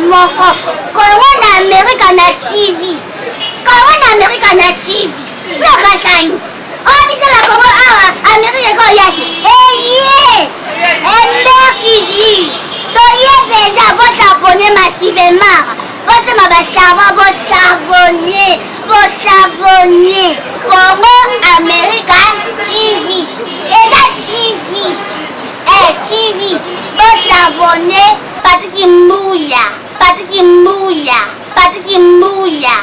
Moko kongo na amerika na tv, kongo na amerika na tv lokasani oyo biso na kongo awa amerika ekoya te. Eye emberkidi toye mpenza, bosabone massivement, bosomba basavon, bosavone, bosavone. Congo America TV eza TV, eh, TV, bosavone. Patrik Mbuya, Patrik Mbuya, Patrik Mbuya,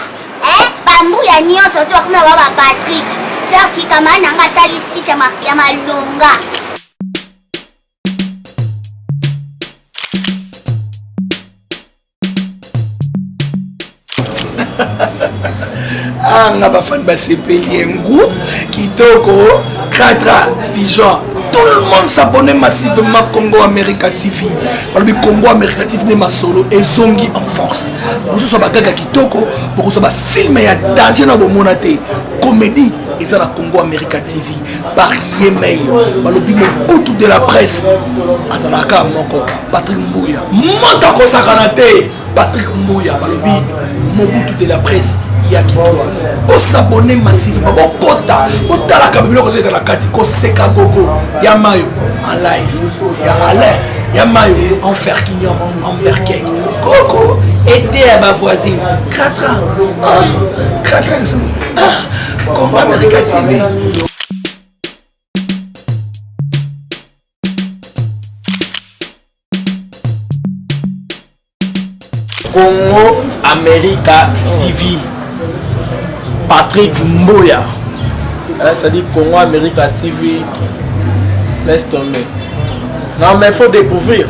eh, bambuya nyonso to bakoma ba Patrik. Donc kamara na nga asali site ya malonga. Ah, nga bafani basepeli yengu kitoko cratra pigeon, tout le monde s'abonne massivement. Congo America TV, balobi Congo America TV nde masolo ezongi en force. Bozozwa bagaga kitoko, bokozwa bafilme ya danger na bomona te. Comédie eza na Congo America TV par Yemei. Balobi Mobutu de la presse azalaka moko, Patrick Mbuya, moto akosakana te. Patrick Mbuya, balobi Mobutu de la presse ya kitwa. Bosabone massivement, bokota, botalaka biloko ezoleka na kati. Koseka gogo ya mayo en live ya Alain ya mayo en ferquignon en berkek koko ete ya bavoisine cratra ah, cratra ah, Congo America TV. Congo America TV, Patrick Mboya, c'est-à-dire Congo America TV, laisse tomber. Non mais faut découvrir,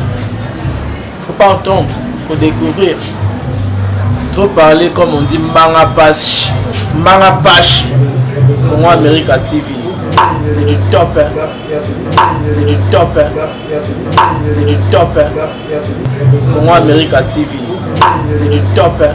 faut pas entendre, faut découvrir. Trop parler, comme on dit, mbanga pache, mbanga pache. Congo America TV, c'est du top, hein. C'est du top, hein. C'est du top, hein. Congo America TV, c'est du top, hein.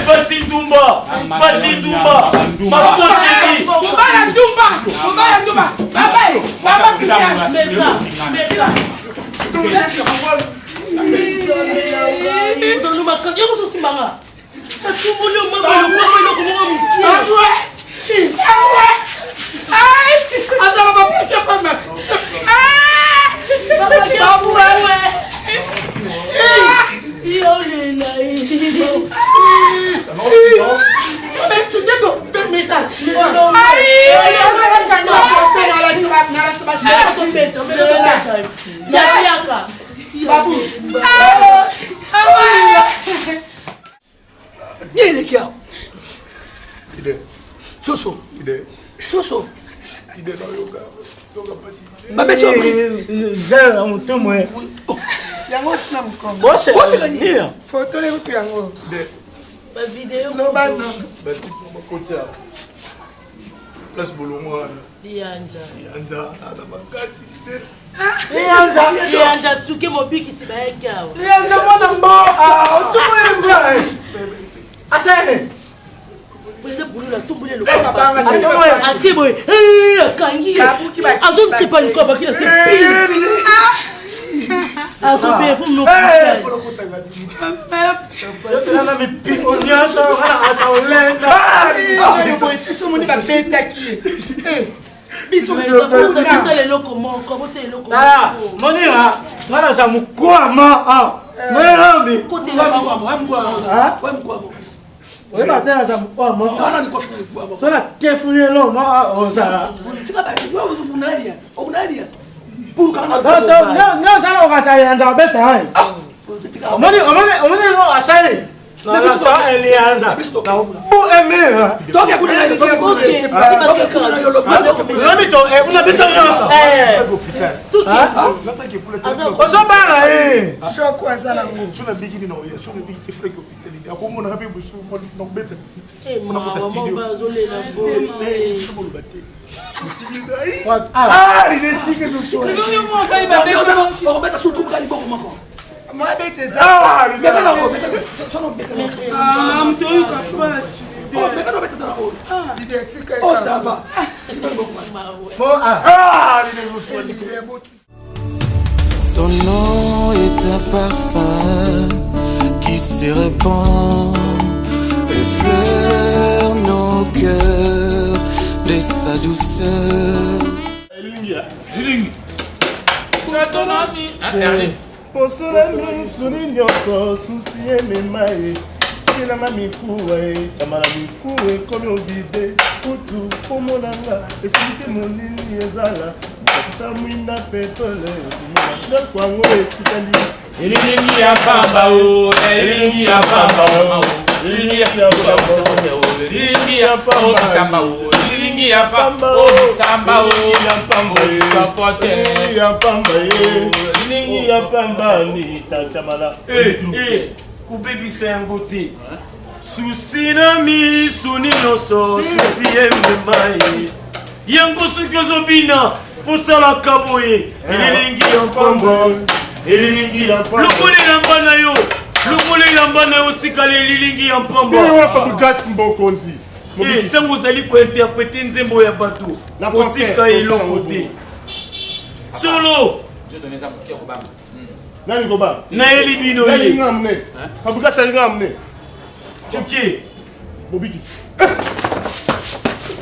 Basindumba, Basindumba, Makosheli, Ndumba, Ndumba, Baba, Baba, Eleki awa soso soso babeti. Yango ntina mokongo foto lekutu yango lobano. Place bolongo wana. Lianza. Lianza na makasi. Lianza, lianza tsuke mobikisi bayaki awa. Lianza mwana mboka otoyemba asene. Président Boulou atomboli eloko atie boye, akangi, azomtepa likolo, baki na se azobe. Yoselana mipiko nyonso aza olenga. Biso moni babetaki ye biso. Bosala eloko moko, bosala eloko. Moninga nga naza mokwama moyelambi oyeba te, naza mokwama so natefuli eloko ozala nde ozala okasa yanza abeta. Omoni, omoni, omoni eloko asali. Nalasa Eliaza. Bu emira. Nabi to eh una biso nyonso. Ozobanga ye. Soko aza nango. So nabiki nini oya, so nabiki te freki hôpital nini. Akomonaka mpe bosu nakobeta. Okobeta sutu mka liboko moko. Mabete eza. Moto oyoka pasi. Oh, ça va. Ton nom est un parfum qui se répand, effleure nos cœurs de sa douceur. Zilingi. Poso na miso ni nyonso susi emema ye tikelanga mikuwa ye tama na mikuwa ekomi obide kutu komonanga esili te molili ezala mokakuta mwinda petole okomona biloko yango etikali Elilingi ya pamba o, elilingi ya pamba o, elilingi ya pamba o, elilingi ya pamba o, bisamba o, elilingi ya pamba o, bisamba o, ya pamba ye bisamba te. Elilingi ya pamba ye elilingi ya pamba ni tachamala Eh, eh, kobebisa yango te susi na misu nyonso susi emema ye yango soki ozobina fosalaka boye elilingi ya mpamba elilingi ya pamba lokola elamba na yo lokola elamba na yo tikala elilingi ya mpamba wana Fabregas Mbokonzi Eh, ntango ozali kointerprete nzembo ya bato Na concert, kotika concert eloko yango. te solo nani koba nayeli bino nani ye nga mne Fabregas alinga mne tuke mobikisi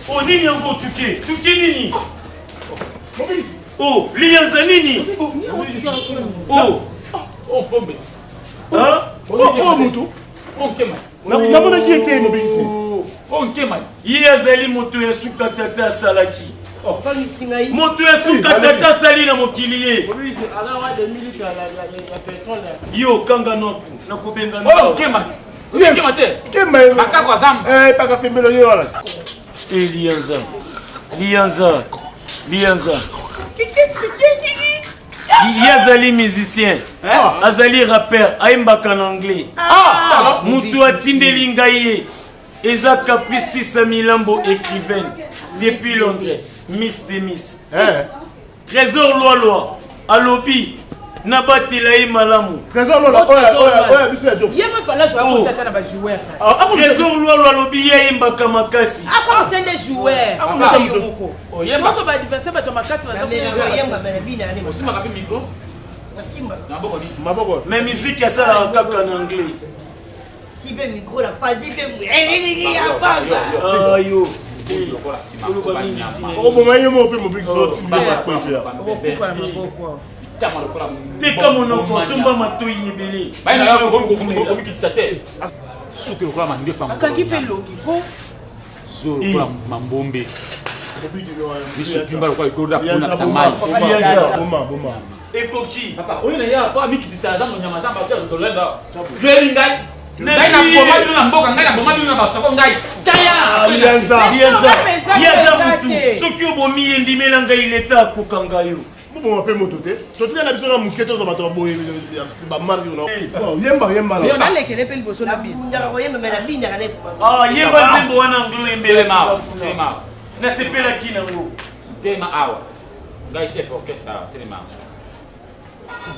o nini yango tuke tuke nini mobikisi o liyanza nini o O pombe. Hein? o mutu O nkema. namonaki ye te mobikisi O nkema. Ye azali moto ya suka tata asalaki Bangisi ngai. moto ya suka tata asali na mokili ye yo kanga noku nakobenga O nkema. Nkema te. kemba Makako azamba. paka fembelo ye wana Eh, liyanza liyanza liyanza ye azali musicien azali rapper ayembaka na anglais moto atindeli ngai ye eza Caprice Tisa Milambo, écrivaine depuis Londres, miss de miss. Trésor Lwalwa alobi nabatela ye malamu. Trésor Lwalwa oyo biso ya ye mo fala azwa akoti ata na bajoueur kasi. Trésor Lwalwa alobi ye ayembaka makasi. Akomisa nde joueur ata yo moko nyonso baadversaire bato makasi baza. Osimbaka mpe micro. Maboko. Mais musique asalaka kaka na anglais. Sibe micro na padi mpe elingi ya pamba. Ayo. Oboma ye moko mpe mobikisi. Okokufa na maboko. Teka monoko, somba matoi ebele. Omikitisa te, suki lokola mandefa. Akangi mpe elongi ko. Zolo lokola mambombe, miso pimba lokola egorda mpona kata mai. Ekoki. Oyo na ye fo amikitisa, aza monyama zamba tia tolenda yoyebi ngai. Ngai naboma bino na mboka, ngai naboma bino na basako, ngai taya. Ye aza motu soki obomi ye, ndimela ngai, leta akokanga yo. Boboma mpe moto te, totika na biso na moke, tozwa bato baboye bamarke. Yemba, yemba. Alekele mpe liboso na bino. Yemba nzembo wana anglo, yembelaki nasepelaki nango. Telema awa, ngai chef orchestre awa, telema.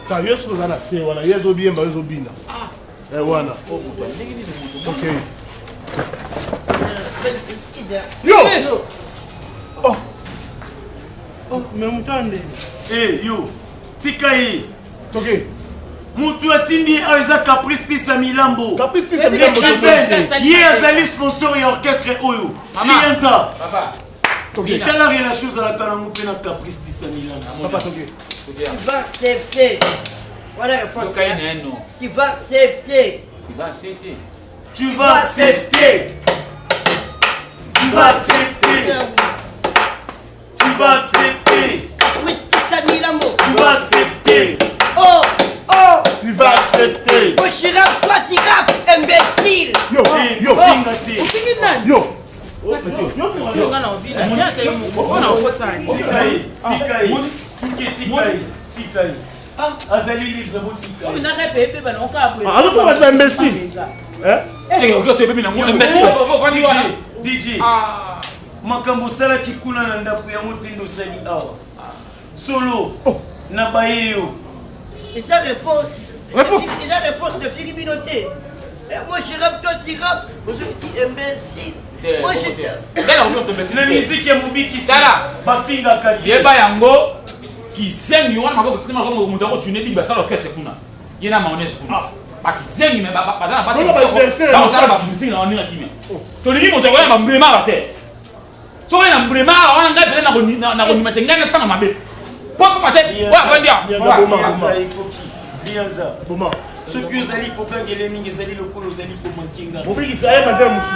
Ta ye soki oza na se wana, ye ezobiyemba, yo ezobina wana. Ok, yo. Mais moto ande yo, tika ye. Toke. Moto atindi ye awa eza Caprice Tisa Milambo. Caprice Tisa Milambo. Ye azali sponsor ya orchestre oyo. Liyanza, tala relation ozalaka nango mpe na Caprice Tisa Milambo. Papa, toke. Tu vas accepter. Voilà réponse. Tu vas accepter. Tu vas accepter. Tu vas accepter. Tu vas accepter. Tu vas accepter. Tu vas accepter. Oh, oh. Tu vas accepter. Oh, je rappe, toi tu rappes, imbécile. Tika ye. Azali libre, botika. Azokoma bato ba imbécile. DJ, makambo osalaki kuna na ndako yango te nde osali awa. Solo na baye yo. Eza réponse. Réponse. Eza réponse na fiki bino te. Moi je rappe, toi tu rappes, ozongisi imbécile. Moi je Na miziki ya mobikisi bafingaka te. Yeba yango, kizengi wana maboko telema, moto akotune bini basala orchestre kuna, ye na mayonnaise kuna, bakizengi me baza na bakosala bamusiki na baninga kimia. Tolingi moto akoya na bambrema awa te. Soki na mbrema awa wana, ngai pene nakondima te, ngai nasanga mabe po papa te oyo avandi awa. Lianza, soki ozali kokangele mingi, ezali lokola ozali komanke nga. Mobikisi ayeba te mosusu.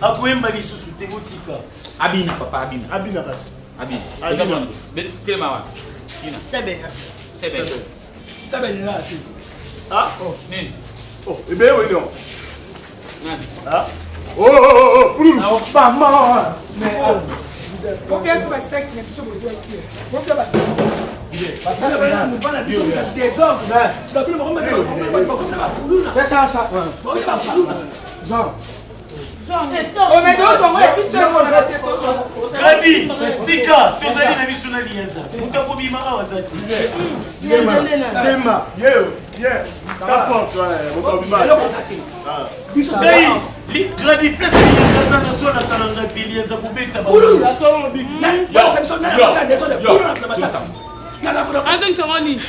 Akoyemba lisusu te, botika. Abina, papa, abina. Abina kasi. Abina. Telema wana, bina. Sebena. Sebena. Sebena te. Ah oh. Nini? Oh, ebeye oyo. Nani? Ah. Oh oh oh, pululu. Obama. Bopia biso basaki na biso bozwaki, bopia basaki. Gabi, tika, tozali na biso na Lianza, moto akobima awa aza te. Sema, ye, ye, ta forte wana, moto akobima. Ngai Gradi, place Lianza aza na so na kalanga te. Lianza kobeta. Azongisanga nini?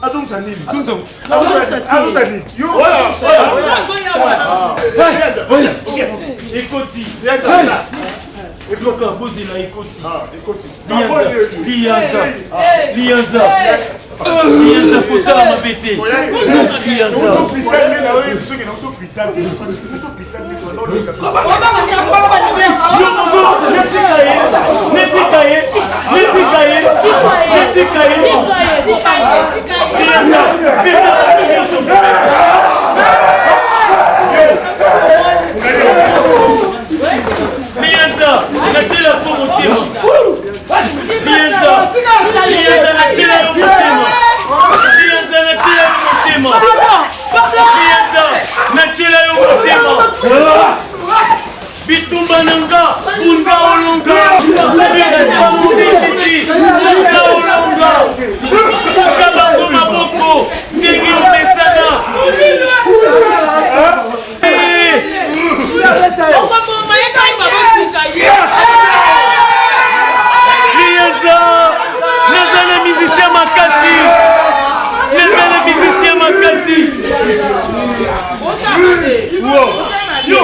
Azongisa nini? Azongisa nini? Ekoti yoka, bozela, ekoti. Lianza, Lianza, Lianza, kosala mabe te, Lianza. Netika ye, netika ye, netika ye, netika ye. Lianza, Lianza, natiela po motema. Lianza, Lianza, natiela yo motema. Lianza, natiela yo motema. Lianza, natiela yo motema. Bitumba na nga, bunda olonga. Mobikisi, bunda olonga. Buka bango maboko ndenge omesana. Lianza, naza na musicien makasi, naza na musicien makasi. Yo, yo,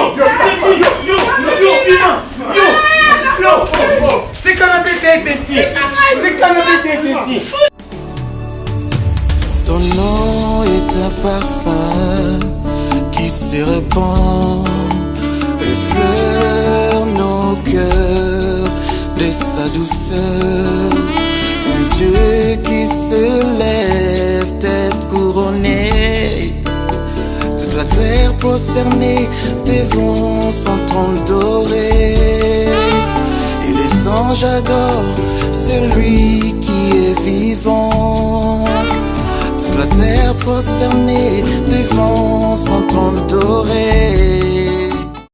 yo, yo, bima, yo, yo, tika na beta esenti, tika na beta esenti. Ton nom est un parfum qui se répand, effleure nos cœurs de sa douceur. Un Dieu qui se lève, tête couronnée. Toute la terre prosternée devant son trône doré. Et les anges adorent celui qui est vivant. Toute la terre prosternée devant son trône doré.